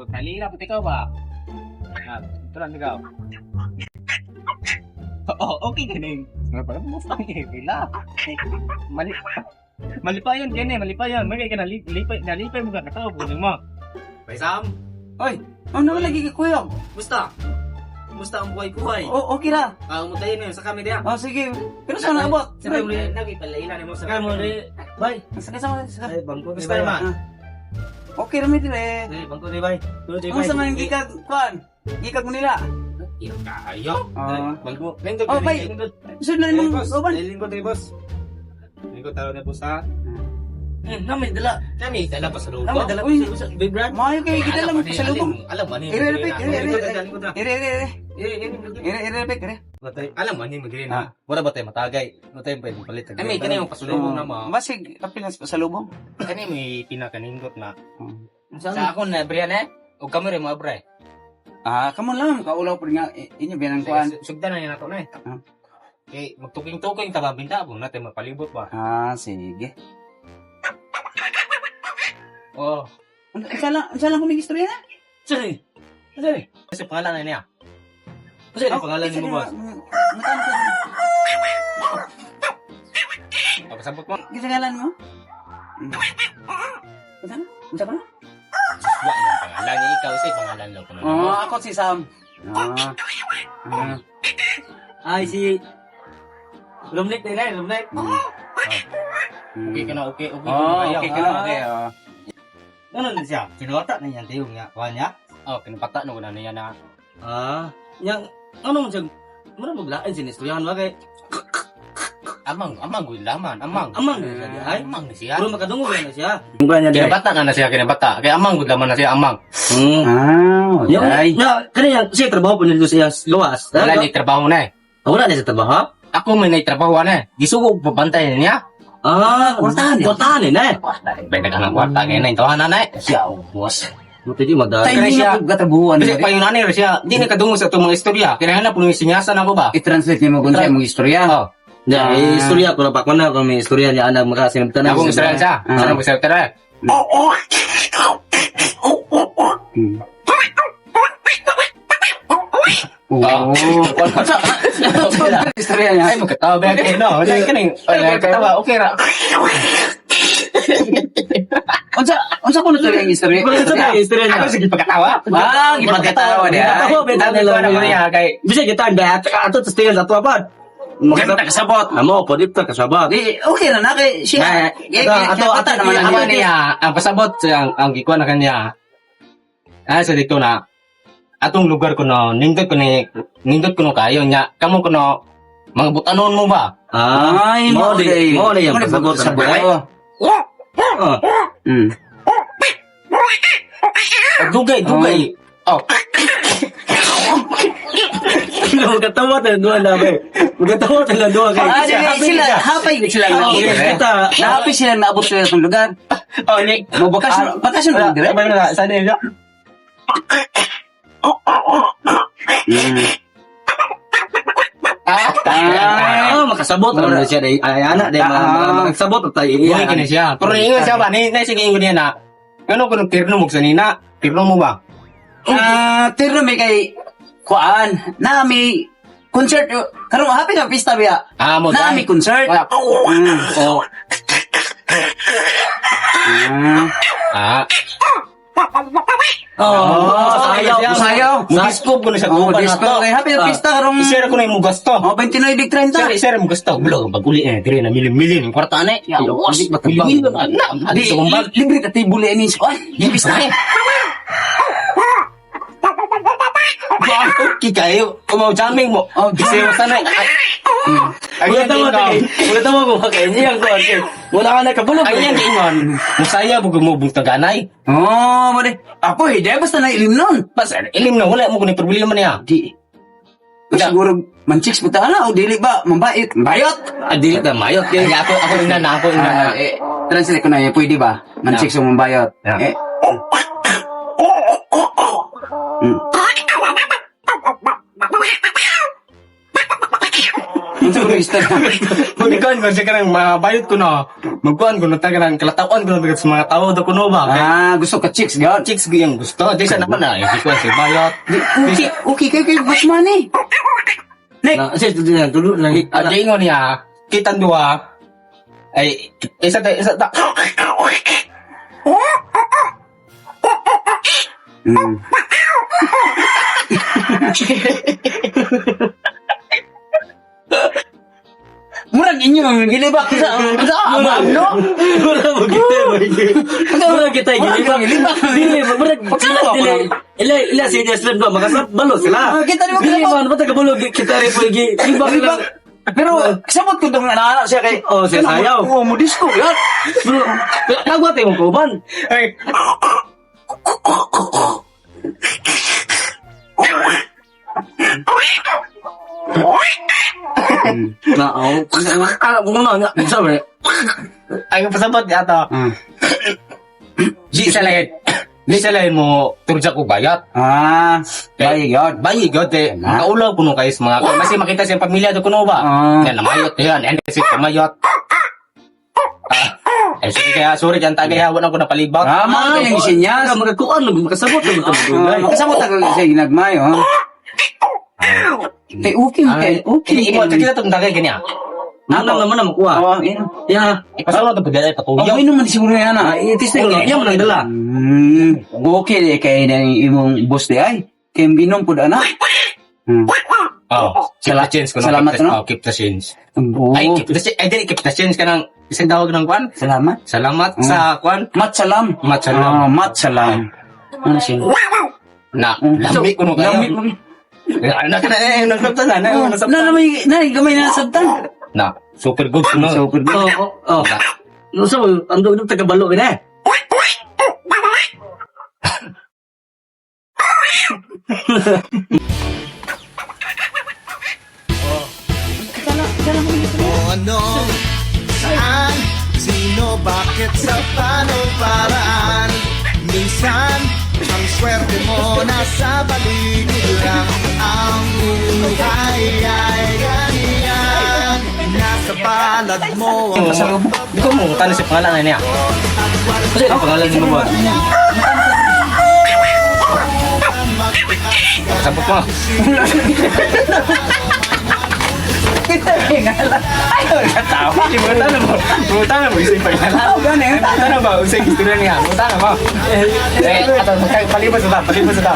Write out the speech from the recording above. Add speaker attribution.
Speaker 1: Kalila po ikaw ba? Ah, ito lang ikaw. Oo, okay ganing. Parang mustang eh, bila. Mali malipayon gani, malipayon. Magay ka nalipay, nalipay mo ka kataw po mo.
Speaker 2: Bay Sam,
Speaker 3: Oy, ano lagi ka kuyog?
Speaker 2: musta? Musta ang buhay-buhay?
Speaker 3: O, okay ra.
Speaker 2: Ah, umutayin mo sa kami diya.
Speaker 3: Oh, sige. Pero saan naabot?
Speaker 2: Sakay mo rin, nagipalailan mo sa mo rin. Bay.
Speaker 3: Sakay sama sakay.
Speaker 2: Ay, bangko ni bay.
Speaker 3: Ah. Okay ra mi dire.
Speaker 2: Ay, bangko ni bay. Tulo di
Speaker 3: Ano
Speaker 2: bay.
Speaker 3: sa man gikag kuan? Gikag Manila.
Speaker 1: Kayo.
Speaker 3: Oh.
Speaker 2: Bangko. Lingkod.
Speaker 3: Oh, bay. Sud na imong uban.
Speaker 2: Lingkod ni boss. Lingkod taro na boss ha.
Speaker 4: Namay dala.
Speaker 1: Kami dala pa sa lubong.
Speaker 4: Namay dala.
Speaker 3: Uy.
Speaker 4: Uy, big brad.
Speaker 3: Maayo kay gidala mo sa lubong.
Speaker 1: Alam mo ni.
Speaker 3: Ire ire ire ire.
Speaker 2: Lingkod na.
Speaker 3: Ire ire ire. Ire ire ire ire.
Speaker 2: Batay.
Speaker 1: Alam mo ni magrin
Speaker 3: Ah.
Speaker 1: ha.
Speaker 2: Wala ba tayo matagay? Wala tayo pwede palit.
Speaker 1: Ay, may kani yung pasulubong na mo.
Speaker 3: Basig kapil na sa lubong.
Speaker 1: Kani may pinakanindot na.
Speaker 4: Sa
Speaker 1: Sa ako na Brian eh. Og kami rin mo bre.
Speaker 3: Ah, kamo lang kaulaw pud nga inyo biyan ang kuan.
Speaker 1: Sugdan na niya nato na eh.
Speaker 3: Ah.
Speaker 1: Kay magtuking-tuking ta ba binta mo natin mapalibot ba.
Speaker 3: Ah, sige.
Speaker 1: Oh,
Speaker 3: Unsa lang kung istorya na?
Speaker 4: Sorry. Sorry.
Speaker 1: kasi pangalan na niya.
Speaker 4: Kasi ang pangalan ni mo, boss.
Speaker 1: Pagkasabot mo.
Speaker 3: Gisagalan mo? Unsa na? Unsa pa na?
Speaker 1: Wa yung pangalan niya ikaw say pangalan lang kuno.
Speaker 3: Oh, ako si Sam. Ah. Ah.
Speaker 4: Ay, si Lumlik na yun, Lumlik.
Speaker 1: Okay ka na, okay, okay.
Speaker 3: Oh,
Speaker 1: kayo.
Speaker 3: okay ka na, okay. Oh.
Speaker 4: Ano na siya? Pinuwata na niya, tayo nga. Kuha niya?
Speaker 1: Oh, kinapata no na niya na.
Speaker 4: Ah, yang, ano mo siya? Mura maglain sinistoryahan ba kay?
Speaker 1: Amang, amang gud laman, amang.
Speaker 4: Amang na siya, di ay.
Speaker 1: Amang ni siya.
Speaker 4: Pero makadungog na siya. Mukha niya, di ay.
Speaker 1: Kinabata na na siya, kinabata. Kaya amang gud laman na siya, amang.
Speaker 3: Ah,
Speaker 4: Yung,
Speaker 3: ay.
Speaker 4: na, kani yang, siya trabaho po nito siya luwas.
Speaker 1: Wala ni trabaho na eh.
Speaker 4: Ah, wala na siya trabaho?
Speaker 1: Ako may naitrabaho na eh. Gisugo ko pabantay niya.
Speaker 4: Ah,
Speaker 3: Kwartahan eh.
Speaker 4: Kwartahan eh, na.
Speaker 1: Bay daghang kwarta kay na intawahan na na eh.
Speaker 4: Siya, oh, boss. Buti di madali.
Speaker 3: Tayo
Speaker 1: Kaya siya-
Speaker 3: na katabuhan.
Speaker 1: Kasi payunan ni siya, di na kadungog sa itong mga istorya. Kailangan na puno yung sinyasan ako ba?
Speaker 3: I-translate niyo mo kung sa imong istorya.
Speaker 1: Oh,
Speaker 4: Ya,
Speaker 3: Ah.
Speaker 4: eh, istorya ko na pa ko na kung may istorya niya anak makasinabtan na.
Speaker 1: akong istorya siya.
Speaker 3: Ah.
Speaker 1: Sana mo istorya eh.
Speaker 3: Oo. Istorya niya.
Speaker 1: Ay, magkatawa ba kayo? No, wala ka nang, wala katawa, okay ra.
Speaker 3: Unsa unsa kuno to yung istorya?
Speaker 4: Ano sa istorya niya?
Speaker 1: Ako sige pagkatawa.
Speaker 3: Ah, gipagkatawa niya.
Speaker 4: Gipagkatawa, beta
Speaker 1: Ang
Speaker 4: nila
Speaker 1: ikuha na ko
Speaker 4: niya.
Speaker 1: niya kay
Speaker 4: Bisa kita ba ato sa tingin ato apa?
Speaker 3: Maganda kasabot.
Speaker 4: Amo po dito kasabot.
Speaker 3: Di okay ra na kay siya.
Speaker 4: Nah,
Speaker 3: Ato naman
Speaker 1: ang
Speaker 3: ang
Speaker 1: ano niya, ang pasabot siya, ang gikuha na kanya. Ah, sa dito na, atong lugar ko no, nindot ko ni, nindot ko no kayo niya, kamo ko no, mga butanon mo ba?
Speaker 4: Ah,
Speaker 3: Ay,
Speaker 4: mo di mo di yang
Speaker 3: Mo di
Speaker 4: pasabot
Speaker 3: pasabot.
Speaker 4: sa Ah,
Speaker 1: Dugay, dugay. Oh,
Speaker 4: Magkatawa tayo duha na ba. Magkatawa tayo duha kay.
Speaker 3: Ah, di sila hapay sila
Speaker 4: Oh,
Speaker 3: na.
Speaker 4: kita.
Speaker 3: Nahapi sila naabot sila sa lugar.
Speaker 1: oh, ni,
Speaker 3: Mo bakasyon bakasyon lang dire.
Speaker 4: Abay na sana yun.
Speaker 1: Ah,
Speaker 4: Ah, makasabot ra na siya day. Ay anak day
Speaker 3: Ah.
Speaker 4: makasabot tayo.
Speaker 1: Buhay ka na siya. Pero ingon siya ba, ni, naisig ingon niya na, ano ko nung tirno mo sa nina, tirno mo ba?
Speaker 3: Ah, tiro may kay kuan. Na may concert karon happy na pista biya.
Speaker 1: Ah, mo
Speaker 3: Na may concert.
Speaker 1: Wala.
Speaker 3: Oh. Ah.
Speaker 1: Ah,
Speaker 4: Oh,
Speaker 3: Sayaw, sayaw.
Speaker 1: Mudisko ko na sa
Speaker 3: Oh,
Speaker 1: tupa na
Speaker 3: disco
Speaker 1: to.
Speaker 3: kay happy na
Speaker 4: Ah.
Speaker 3: pista karong
Speaker 1: Isera ko na yung mugasto.
Speaker 3: Oh, 29.30.
Speaker 1: Sir, sir, mugasto. Bulo, pag-uli eh, dire na milyon-milyon yung kwarta na eh.
Speaker 3: Ya,
Speaker 1: was,
Speaker 4: hindi matubang.
Speaker 1: milyon na. Na,
Speaker 3: Di,
Speaker 1: dito kong bag.
Speaker 3: libre ka tibuli ini sa kuan. Yung pista.
Speaker 1: Okay kayo, kumaw jamming mo.
Speaker 3: Oh,
Speaker 1: Isera sana. Ay,
Speaker 4: Wala
Speaker 1: ang
Speaker 4: tawa
Speaker 1: ingon.
Speaker 4: tayo. Wala tawa ko kay niya ko. Wala ka nakabulog.
Speaker 1: Ang iyang ingon, musaya bugo mo bungtaganay.
Speaker 3: Oh, mo di. Ako hindi basta na ilim nun.
Speaker 1: Basta, ilim na, wala mo kunin problema niya.
Speaker 3: Di. Siguro manchiks mo ta na o dili ba mambait. Bayot.
Speaker 1: Ah, dili ta mayot. Kaya ako, ako ina na, ako ina na.
Speaker 3: Ah, eh, translate ko na yun. Pwede ba? Manchiks o mambayot.
Speaker 1: Yeah.
Speaker 3: Eh. Unsa ko istorya?
Speaker 1: Magkuan ko siya kanang mabayot ko no. Magkuan ko no ta kanang kalatawan ko no sa mga tao do kuno ba. Kay
Speaker 3: Ah, gusto ka chicks gyud.
Speaker 1: chicks gyud gusto. Di sa naman na gikuan si bayot.
Speaker 3: Di, okay, okay kay kay boss man eh. Nick,
Speaker 4: Na, sis, tulo na, tulo na.
Speaker 1: At ingon niya, kitang duha ay isa ta isa ta.
Speaker 3: Murag inyo ang gilibak sa sa no?
Speaker 4: Mura mo kita, mura kita
Speaker 3: Murag
Speaker 4: gilibak.
Speaker 3: gilibak.
Speaker 4: Dili, murag
Speaker 3: Pagkano ako
Speaker 4: dili. Ila ila si Desmond ba makasap balo sila.
Speaker 3: Ah, kita ni mo
Speaker 4: Dili
Speaker 3: kasabot.
Speaker 4: man bata kabalo kita rin po gi. Libak
Speaker 3: Gilibak.
Speaker 4: lang.
Speaker 3: Pero sabot ko tong nanaana siya kay
Speaker 4: Oh, siya sayaw.
Speaker 3: Oo, mo disco yan.
Speaker 4: Bro, nagwat imong kauban.
Speaker 1: Ay,
Speaker 4: Na, oh. Ah, kung na, sabi.
Speaker 1: ay pasabot niya to. Di sa lahat. Di sa lahat mo turja ko bayat.
Speaker 3: Ah, bayi yun.
Speaker 1: Bayi gyud eh. Makaulaw kuno kayo sa mga kasi makita siyang pamilya do kuno ba.
Speaker 3: Ah.
Speaker 1: Yan namayot yan. And kasi tumayot. Ah, eh, sige kaya sorry dyan tagay ha, wala ko napalibot.
Speaker 3: Ah, mga kayong sinyas.
Speaker 4: Makakuan lang makasabot lang
Speaker 3: Ah, Makasabot ako sa ginagmay, oh. Kay okay, kay okay.
Speaker 1: Hindi mo kita tong tagay ganyan.
Speaker 4: Ano naman na makuha.
Speaker 3: Oh, ino.
Speaker 4: Ya,
Speaker 1: Ipasawla to pagdala patuyaw.
Speaker 3: Okay naman siguro yan ah.
Speaker 4: itis na iya mo nang dala.
Speaker 3: Okay di kay na imong boss di ay. Kay ginom pud ana.
Speaker 1: Oh, keep the change ko.
Speaker 3: Salamat,
Speaker 1: keep the,
Speaker 3: no?
Speaker 1: Oh, keep the change.
Speaker 3: Oo.
Speaker 1: Ay, keep the change. Ay, dili, keep the change ka ng isang tawag ng kwan.
Speaker 3: Salamat.
Speaker 1: Salamat sa kwan.
Speaker 3: Mat salam.
Speaker 1: Mat salam.
Speaker 3: Oh, mat salam. Ano siya?
Speaker 1: Na, lami ko no kayo.
Speaker 3: Lami mo.
Speaker 1: Na, na, na, na, na, na,
Speaker 3: Oh,
Speaker 1: na,
Speaker 3: na na may na gamay na sabtan.
Speaker 1: na, super good ko no.
Speaker 3: Super good.
Speaker 4: Oh, oh. No sa ang dog taga balo gina.
Speaker 5: O ano, saan, sino, bakit, sa paano, paraan. Minsan, ang swerte mo nasa paligid lang. Ang buhay ay ganyan. Nasa palad mo ang
Speaker 1: Di ko mo tanong sa pangalan niya.
Speaker 4: Kasi ang pangalan ni mo ba?
Speaker 1: Sabot mo.
Speaker 3: Kita ngala. Ay, wala tao.
Speaker 1: Di mo tanong mo. Mo tanong mo isang pangalan.
Speaker 3: Oh, gani.
Speaker 1: Tanong ba usay istorya niya? Mo tanong mo. Eh, ato palibot sa ta, palibot sa ta.